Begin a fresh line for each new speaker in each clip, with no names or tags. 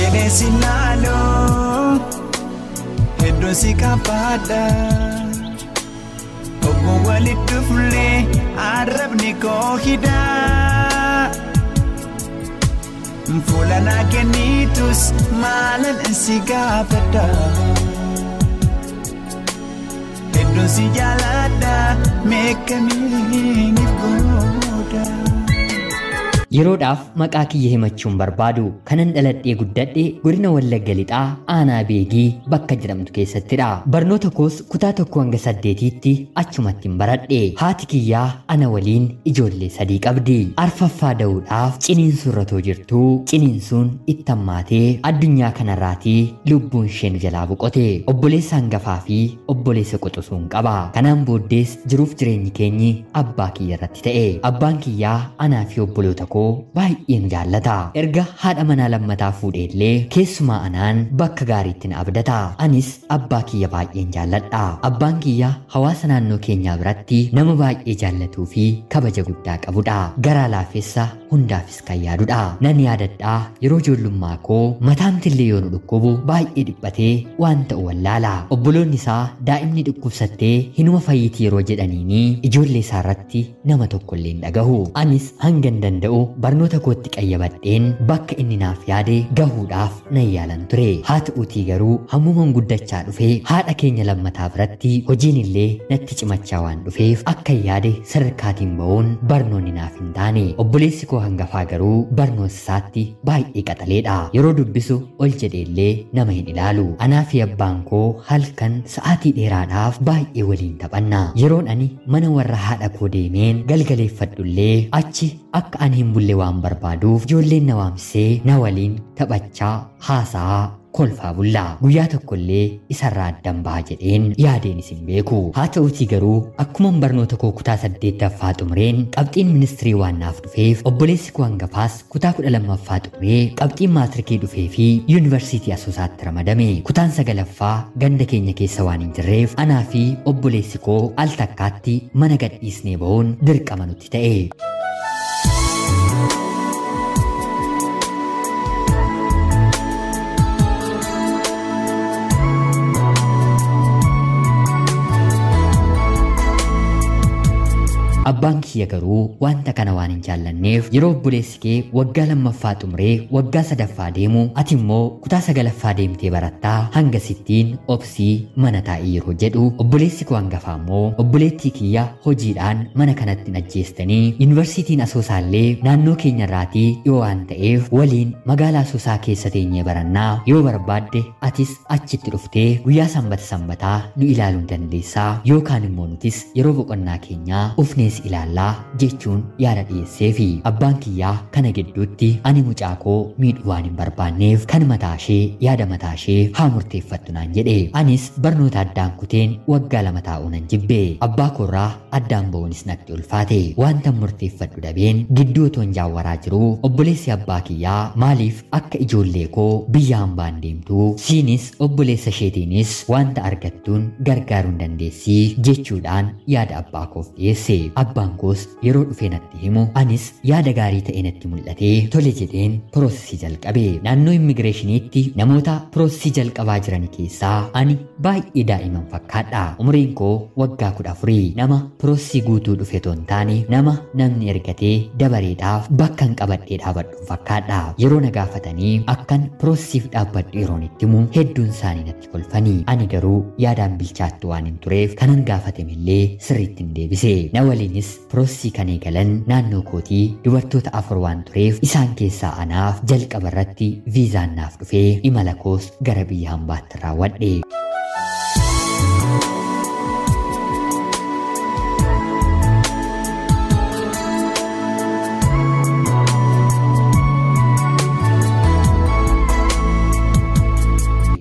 Jedhee si laaloo hedduun si kafaadha. Obbo walitti dhuflee arrabni koo hidhaa. Fuula naa kennitus maalan si gaafadha. Hedduun si jaaladha meeqamiiniif godha.
Yeroodhaaf maqaa kiyya himachuun barbaadu kanan dhaladhee guddadhe godina Wallagga Lixaa aanaa Beegii bakka jedhamtu keessattidha. Barnoota koos kutaa 1 hanga 8tti achumatti hin baradhe. Haati kiyyaa ana waliin ijoollee 3 qabdi. Arfaffaa da'uudhaaf ciniinsuun jirtu ciniinsuun itti hammaatee addunyaa kanarraatii lubbuun ishee nu jalaa boqote. Obboleessa hangafaa fi obboleessa quxisuun qaba. Kanaan booddees jiruuf jireenyi keenyi abbaa kiyya irratti ta'e. Abbaan kiyyaa anaa fi obboloota koo baay'ee nu jaallata. Erga haadha manaa lammataa fuudheellee keessumaa anaan bakka gaariitti na abdata. Anis abbaa kiyya baay'een jaalladha. Abbaan kiyya hawaasa naannoo keenyaa biratti nama baay'ee jaallatuu fi kabaja guddaa qabudha. Garaa laafessa hundaafis kan yaadudha. Nan yaadadhaa yeroo ijoollummaa koo mataamtillee yoo nu dhukkubu baay'ee dhiphatee waan ta'u wallaala. Obboloonni isaa daa'imni dhukkubsattee hinuma fayyitii yeroo jedhaniini ijoollee isaa irratti nama tokkollee hin dhagahu. Anis hangan danda'u barnoota kootti qayyabadheen bakka inni naaf yaade gahuudhaaf nan yaalan ture. Haa ta'uutii garuu hammuman guddachaa dhufee haadha keenya lammataa biratti hojiin illee natti cimachaa waan dhufeef akka yaade sadarkaatiin ba'uun barnoonni naaf hin taane. Obboleessi koo hangafaa garuu barnoota isaatti baay'ee qaxaleedha. Yeroo dubbisu ol jedheellee nama hin ilaalu. Anaa fi abbaan koo halkan sa'aatii dheeraadhaaf baay'ee waliin taphanna. Yeroon ani mana warra haadha koo deemeen galgaleeffadhullee achi akka ani hin bulle waan barbaaduuf ijoolleen na waamsee na waliin taphachaa haasa'aa kolfaa bullaa. Guyyaa tokkollee isarraa addan baha jedheen yaadeen isin beeku. Haa ta'uutii garuu akkuman barnoota koo kutaa 8ffaa xumureen qabxiin ministirii waan naaf dhufeef obboleessi koo hangafaas kutaa 12ffaa xumuree qabxiin maatirikii dhufee fi yuunivarsiitii Asoosaatti ramadame. Kutaan 9ffaa ganda keenya keessa waan hin jirreef anaa fi obboleessi koo al takkaatti mana gadhiisnee ba'uun dirqama nutti ta'e. Abbaan kiyya garuu wanta kana waan hin jaallanneef yeroo obboleessi kee waggaa 2ffaa xumuree waggaa 3ffaa deemu ati immoo kutaa 9ffaa deemtee barattaa hanga sittiin obsii mana taa'ii yeroo jedhu obboleessi koo hangafaa immoo obboleettii kiyya hojiidhaan mana kanatti hin ajjeestanii yuunivarsiitiin Asoosaallee naannoo keenyarraatii dhiyoo waan ta'eef waliin magaalaa Asoosaa keessa teenyee barannaa yoo barbaadde atis achitti dhuftee guyyaa sanbata sanbataa nu ilaaluu dandeessaa yookaan immoo nutis yeroo boqonnaa keenyaa ufnee ilaallaa jechuun yaada dhiyeesseefi. Abbaan kiyyaa kana gidduutti ani mucaa koo miidhuu waan hin barbaanneef kan mataashee yaada mataashee haa murteeffattu naan jedhe. Anis barnoota addaan kuteen waggaa 2 taa'uu nan jibbe. Abbaa koorraa addaan ba'uunis natti ulfaate. Wanta murteeffadhu dhabeen gidduu otoon jaawwaraa jiruu obboleessi abbaa kiyyaa maaliif akka ijoollee koo biyya hambaan deemtuu siinis obboleessa isheetiinis wanta argattuun gargaaruu hin dandeessii jechuudhaan yaada abbaa koof dhiyeesse. Abbaan koos yeroo dhufee natti himu anis yaada gaarii ta'e natti mul'atee tole jedheen piroosesii jalqabe. Naannoo immigireeshiniitti namoota piroosesii jalqabaa jiran keessaa ani baay'ee daa'iman fakkaadha. Umriin koo waggaa 14. Nama piroosesii guutuu dhufe otoo hin taane nama namni ergatee dabareedhaaf bakka hin qabadhee dhaabadhu fakkaadha. Yeroo na gaafatanii akkan piroosesiif dhaabbadhu yeroon itti himu hedduun isaanii natti kolfanii. Ani garuu yaadaan bilchaattu waan hin tureef kanan gaafatamillee sirriitti hin deebise. Na waliinis piroosesii kan eegalan naannoo kootii dubartoota 4 waan tureef isaan keessaa anaaf jalqaba irratti viizaan naaf dhufee imala koos gara biyya hambaatti raawwadhe.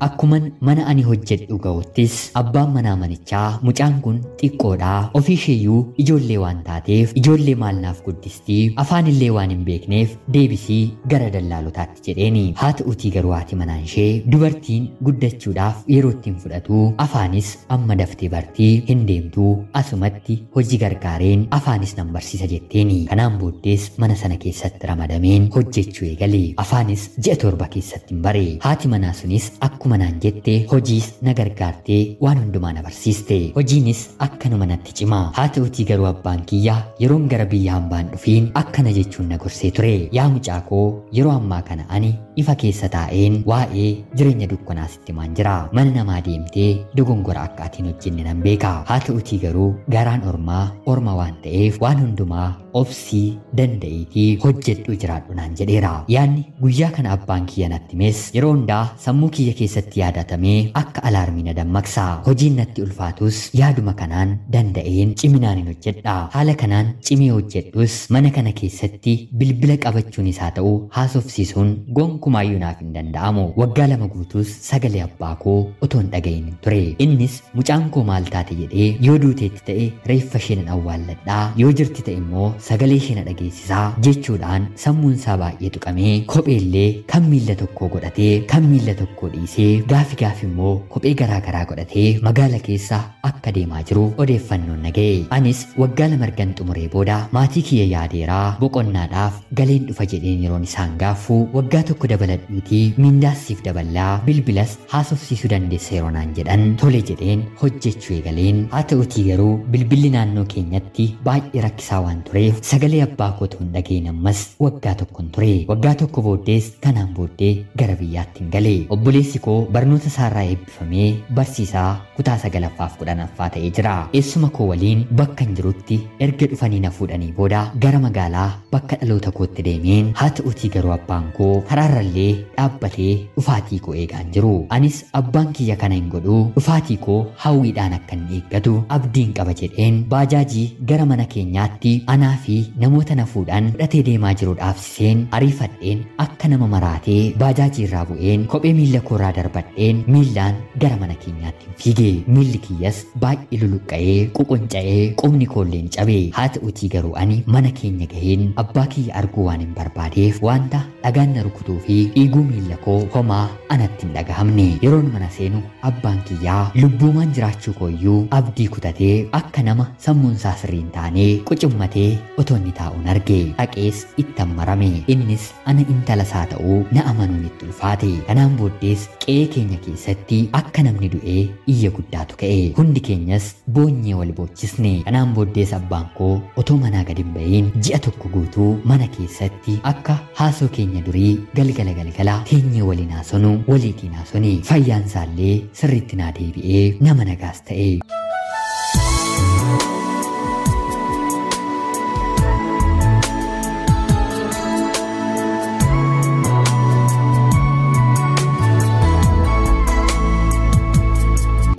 Akkuma Akkuman mana ani hojjedhu ga'uttis abbaan manaa manichaa mucaan kun xiqqoodhaa ofii isheeyyuu ijoollee waan taateef ijoollee maal naaf guddistii afaanillee waan hin beekneef deebisii gara dallaalotaatti jedheeni. Haa ta'utii garuu haati manaan ishee dubartiin guddachuudhaaf yeroo ittiin fudhatu afaanis amma daftee bartii hin deemtuu asumatti hojii gargaareen afaanis nan barsiisa jetteeni. Kanaan booddees mana sana keessatti ramadameen hojjechuu eegale. Afaanis ji'a 7 keessatti hin bare. Haati manaa sunis akkuma naan jette hojiis na gargaartee waan hundumaa na barsiiste. Hojiinis akkanuma natti cima. Haa ta'utii garuu abbaan kiyya yeroon gara biyya hambaan dhufiin akkana jechuun na gorsee ture. Yaa mucaa koo yeroo ammaa kana ani ifa keessa taa'een waa'ee jireenya dukkanaa sitti himaan jira. Mana namaa deemtee dogongora akka ati hin hojjenne nan beeka. Haa ta'utii garuu garaan ormaa orma waan ta'eef waan hundumaa obsii danda'iitii hojjedhu jiraadhu naan jedheera. Yaanni guyyaa kana abbaan kiyya natti himes yeroo hundaa sammuu kiyya keessatti yaadatamee akka alaarmii na dammaqsa. Hojiin natti ulfaatus yaaduma kanaan danda'een ciminaan hin hojjedha. Haala kanaan cimee hojjedhus mana kana keessatti bilbila qabachuun isaa ta'u haasofsiisuun gonkumaayyuu naaf hin danda'amu. Waggaa 2 guutuus sagalee abbaa koo otoo hin dhaga'iin ture. Innis mucaan koo maal taate jedhee yoo duuteetti ta'e reeffa ishee nan awwaalladhaa, yoo jirti ta'e immoo sagalee ishee na dhageessisaa jechuudhaan sammuun isaa baay'ee tuqamee kopheellee kan miilla tokkoo godhatee kan miilla tokkoo dhiisee gaafi gaafi immoo kophee garaa garaa godhatee magaala keessa akka deemaa jiru odeeffannoon na ga'e. Anis waggaa 2 ergan xumuree booda maatii kiyya yaadeeraa boqonnaadhaaf galeen dhufa jedheen yeroon isaan gaaffu waggaa 1 dabaladhuutii mindaasiif daballaa bilbilas haasofsiisuu dandeessa yeroo naan jedhan tole jedheen hojjechuu eegaleen. Haa ta'utii garuu bilbilli naannoo keenyatti baay'ee rakkisaa waan tureef sagalee abbaa kootu hin dhageen ammas waggaa 1 ture. Waggaa 1 booddees kanaan booddee gara biyyaatti hin gale. Obboleessi koo barnoota isaarraa eebbifamee barsiisaa kutaa 9ffaa fi 10ffaa ta'ee jira. Eessuma koo waliin bakka hin jirutti erga dhufanii na fuudhanii booda gara magaalaa bakka dhaloota kootti deemeen. Haa ta'utii garuu abbaan koo karaarrallee dhaabbatee dhufaatii koo eegaan jiru. Anis abbaan kiyya kana hin godhu dhufaatii koo hawwiidhaan akka inni eeggatu abdiin qaba jedheen baajaajii gara mana keenyaatti anaa fi namoota na fuudhan fudhatee deemaa jiru dhaabsiseen ariifadheen akka nama maraatee baajaajii irraa bu'een kophee miilla koorraa darbadheen miillaan gara mana keenyaatti fiige. Miilli kiyyas baay'ee luluqqa'ee ququnca'ee qubni koolleen cabe. Haa ta'utii garuu ani mana keenya gaheen abbaa kiyya arguu waan hin barbaadeef wanta dhagaan na rukutuu fi dhiiguu miilla koo homaa anatti hin dhagahamne. Yeroon mana seenu abbaan kiyyaa lubbuumaan jiraachuu kooyyuu abdii kutatee akka nama sammuun isaa sirrii hin taane qucummatee otoo inni taa'uun arge. Dhaqees itti marame. Innis ana intala isaa ta'uu na amanuun itti ulfaate. Kanaan booddees qe'ee keenya keessatti akka namni du'ee iyya guddaatu ka'e. Hundi keenyas boonyee wal boochisne. Kanaan booddees abbaan koo otoo manaa gadi hin ba'iin ji'a 1 guutuu mana keessatti akka haasoo keenya durii galgala galgala teenyee waliin haasonu waliitiin haasoni. Fayyaan isaallee sirriitti naa deebi'ee nama nagaas ta'e.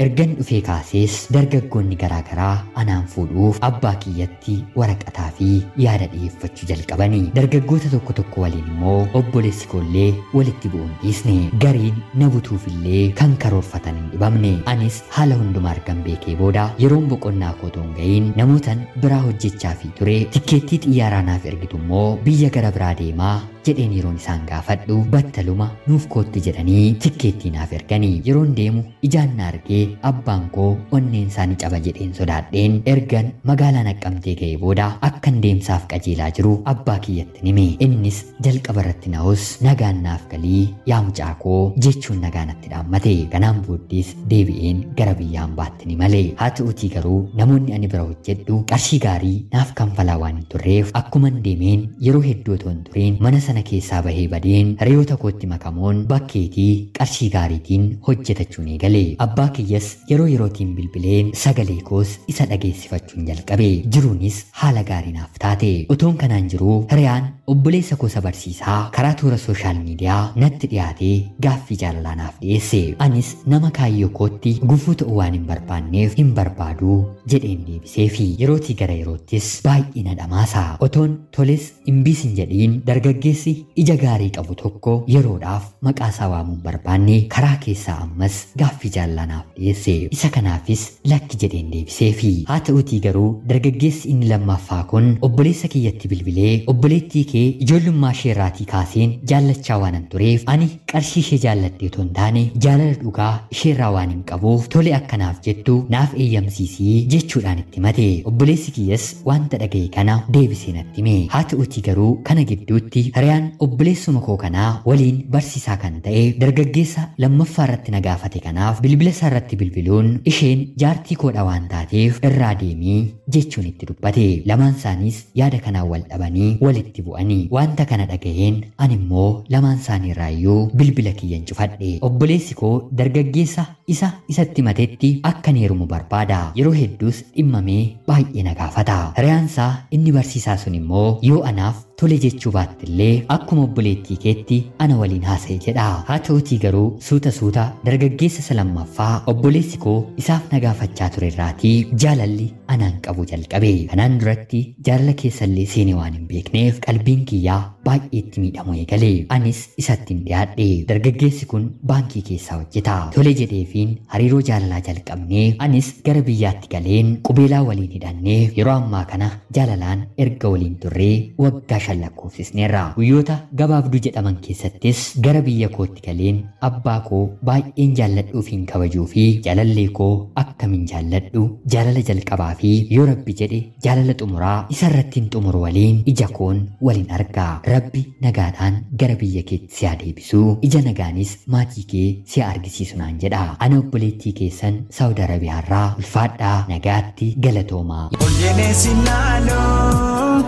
Ergan dhufee kaasees dargaggoonni garaa garaa anaan fuudhuuf abbaa kiyyatti waraqataa fi yaada dhiyeeffachuu jalqabani. Dargaggoota tokko tokko waliin immoo obboleessi koollee walitti bu'uun dhiisne. Gariin na butuufillee kan karoorfatan hin dhibamne. Anis haala hundumaa argan beekee booda yeroon boqonnaa koo otoo hin ga'iin namootan biraa hojjechaa fi ture tikkeettii xiyyaaraa naaf ergitu immoo biyya gara biraa deemaa jedheen yeroon isaan gaafadhu battaluma nuuf kootti jedhanii tikkeettii naaf erganii. Yeroon deemu ijaan na argee abbaan koo onneen isaanii caba jedheen sodaadheen ergan magaalaa Naqqamtee ga'ee booda akkan deemsaaf qajeelaa jiru abbaa kiyyatti hime. Innis jalqaba irratti na'us nagaan naaf galii yaa mucaa koo jechuun nagaa natti dhaammate. Kanaan booddees deebi'een gara biyya hambaatti ni male. Haa ta'utii garuu namoonni ani bira hojjedhu qarshii gaarii naaf kanfalaa waan hin turreef akkuman deemeen yeroo hedduu otoo hin turiin mana sana keessaa bahee badeen hiriyoota kootti makamuun bakkeetii qarshii gaariitiin hojjetachuun eegale. Abbaa kiyyas yeroo yerootiin bilbileen sagalee koos isa dhageessifachuun jalqabe. Jiruunis haala gaarii naaf taate. Otoon kanaan jiruu hiriyaan obboleessa koo isa barsiisaa karaa toora sooshaal miidiyaa natti dhiyaatee gaaffii jaalalaa naaf dhiyeesse. Anis nama kaayyoo kootti gufuu ta'uu waan hin barbaanneef hin barbaaduu jedheen deebiseefi yerootii gara yeroottis baay'ee na dhamaasa. Otoon toles hin biisin jedhiin dargaggeessi Dargaggeessi ija gaarii qabu tokko yeroodhaaf maqaa isaa waamuun barbaanne karaa keessaa ammas gaaffii jaalalaa naaf dhiyeesse. Isa kanaafis lakki jedheen deebiseefi. Haa ta'uutii garuu dargaggeessi inni lammaffaa kun obboleessa kiyyatti bilbilee obboleettii kee ijoollummaa ishee irraatii kaaseen jaallachaa waanan tureef ani qarshii ishee jaalladhee otoo hin taane jaalala dhugaa isheerraa waan hin qabuuf tole akkanaaf jettu naaf eeyyamsiisii jechuudhaan itti himate. Obboleessi kiyyas wanta dhaga'e kana deebisee natti hime. Haa ta'uutii garuu kana gidduutti hiriyaan obboleessuma koo kanaa waliin barsiisaa kan ta'e dargaggeessa lammaffaa irratti na gaafate kanaaf bilbila isaa irratti bilbiluun isheen jaartii koodha waan taateef irraa deemii jechuun itti dubbate. Lamaan isaaniis yaada kanaan wal dhabanii walitti bu'anii. Wanta kana dhaga'een ani immoo lamaan isaanii irraayyuu bilbila kiyyan cufadhe. Obboleessi koo dargaggeessa isa isatti himatetti akkan heerumu barbaada. Yeroo hedduus dhimmamee baay'ee na gaafata. Hiriyaan isaa inni barsiisaa sun immoo yoo anaaf tole jechuu baattillee akkuma obboleettii keetti ana waliin haasa'e jedha. Haa ta'uutii garuu suuta suuta dargaggeessa isa lammaffaa obboleessi koo isaaf na gaafachaa ture irraatii jaalalli anaan qabu jalqabe. Kanaan duratti jaalala keessallee seenee waan hin beekneef qalbiin kiyyaa baay'eetti miidhamu eegale. Anis isatti hin dhiyaadhe. Dargaggeessi kun baankii keessaa hojjeta. Tole jedheefiin hariiroo jaalalaa jalqabnee anis gara biyyaatti galeen qubeelaa waliin hidhannee yeroo ammaa kana jaalalaan erga waliin turree waggaa 5 lakkoofsisneerra. Guyyoota gabaabduu jedhaman keessattis gara biyya kootti galeen abbaa koo baay'een jaalladhuu fi hin kabajuu fi jaalallee koo akkamiin jaalladhu jaalala jalqabaa fi yoo rabbi jedhe jaalala xumuraa isarratti hin xumuru waliin ija koon waliin argaa. Rabbi nagaadhaan gara biyya keetti si haa deebisu, ija nagaanis maatii kee si haa argisiisu naan jedha. Ana obboleettii keessan Saawud Arabiyaarraa ulfaadhaa, nagaatti, galatoomaa.
Ol jedhee si laaloo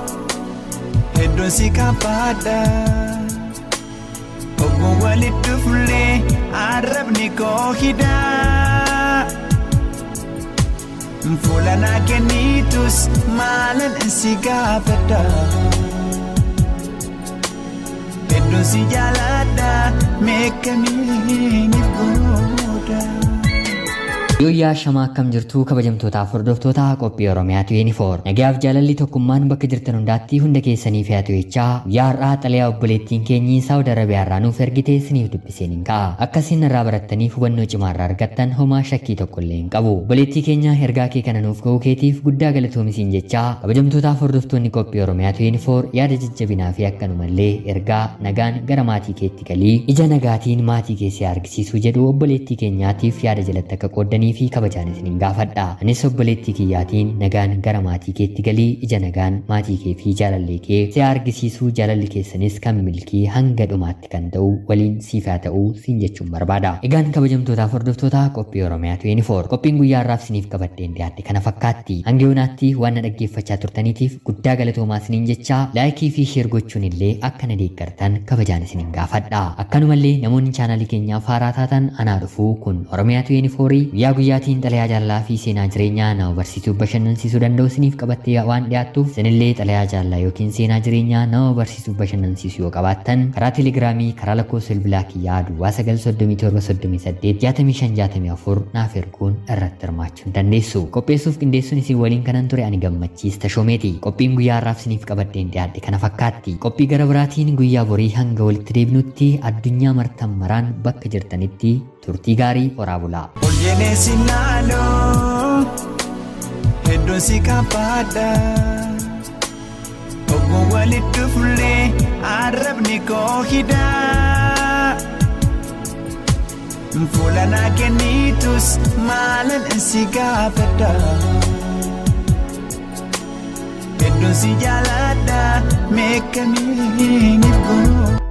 hedduun si kafaadha. Oguu walitti dhuflee arrabni koo hidhaa. Fuula naa kennitus maalan si gaafadha. Hedduun si jaaladha meeqamiiniif godha.
Yooyyaa shamaa akkam jirtuu kabajamtootaaf hordoftoota qophii Oromiyaa 24. Nagayaaf jaalalli tokkummaan bakka jirtan hundaatti hunda keessanii fi haa jechaa guyyaa har'aa xalayaa obboleettiin keenyi Saawud Arabiyaarraa nuuf ergite isiniif dubbiseen hin ka'a. Akkasiin irraa barattaniif hubannoo cimaa irraa argattan homaa shakkii tokko illee hin qabu. Obboleettii keenya ergaa kee kana nuuf ga'uu keetiif guddaa galatoomi jechaa kabajamtootaaf hordoftoonni qophii Oromiyaa 24 yaada jajjabinaa fi akkanumallee ergaa nagaan gara maatii keetti galii ija nagaatiin maatii kee si argisiisuu jedhu obboleettii keenyaatiif yaada jalatti akka qooddanii fi kabajaan isinin gaafadha. Anis obboleettii kiyyaatiin nagaan gara maatii keetti galii ija nagaan maatii kee fi jaalallee kee si argisiisuu jaalalli keessanis kan milkii hanga dhumaatti kan ta'u waliin siif haa ta'u siin jechuun barbaada. Egaan kabajamtootaaf hordoftoota qophii Oromiyaa 24 qophiin guyyaa har'aaf isiniif qabadheen dhiyaadhe kana fakkaatti. Hanga yoonaatti waan na dhaggeeffachaa turtaniitiif guddaa galatoomaa isiniin jechaa laayikii fi sheer gochuun illee akka na deeggartan kabajaan isinin gaafadha. Akkanumallee namoonni chaanaalii keenyaaf haaraa taatan anaa dhufuu kun Oromiyaa 24 guyyaa guyyaatiin xalayaa jaalalaa fi seenaa jireenyaa nama barsiisuu bashannansiisuu danda'u isiniif qabattee waan dhiyaattuuf isinillee xalayaa jaalalaa yookiin seenaa jireenyaa nama barsiisuu bashannansiisuu yoo qabaattan karaa telegiraamii karaa lakkoofsa bilbilaa kiyyaa duwwaa 937 38 65 64 naaf erguun irratti hirmaachuu ni dandeessu. Qopheessuuf qindeessuun isin waliin kanan ture ani Gammachiis Tashoomeeti. Qophiin guyyaa har'aaf isiniif qabadheen dhiyaadhe kana fakkaatti. Qophii gara biraatiin guyyaa borii hanga walitti deebinutti addunyaa martan maraan bakka jirtanitti turtii gaarii horaa bulaa.
Ol jedhee si laaloo hedduun si kafaadha. Oguu walitti dhuflee arrabni koo hidhaa. Fuula naa kennitus maalan si gaafadha. Hedduun si jaaladha meeqamiiniif godha.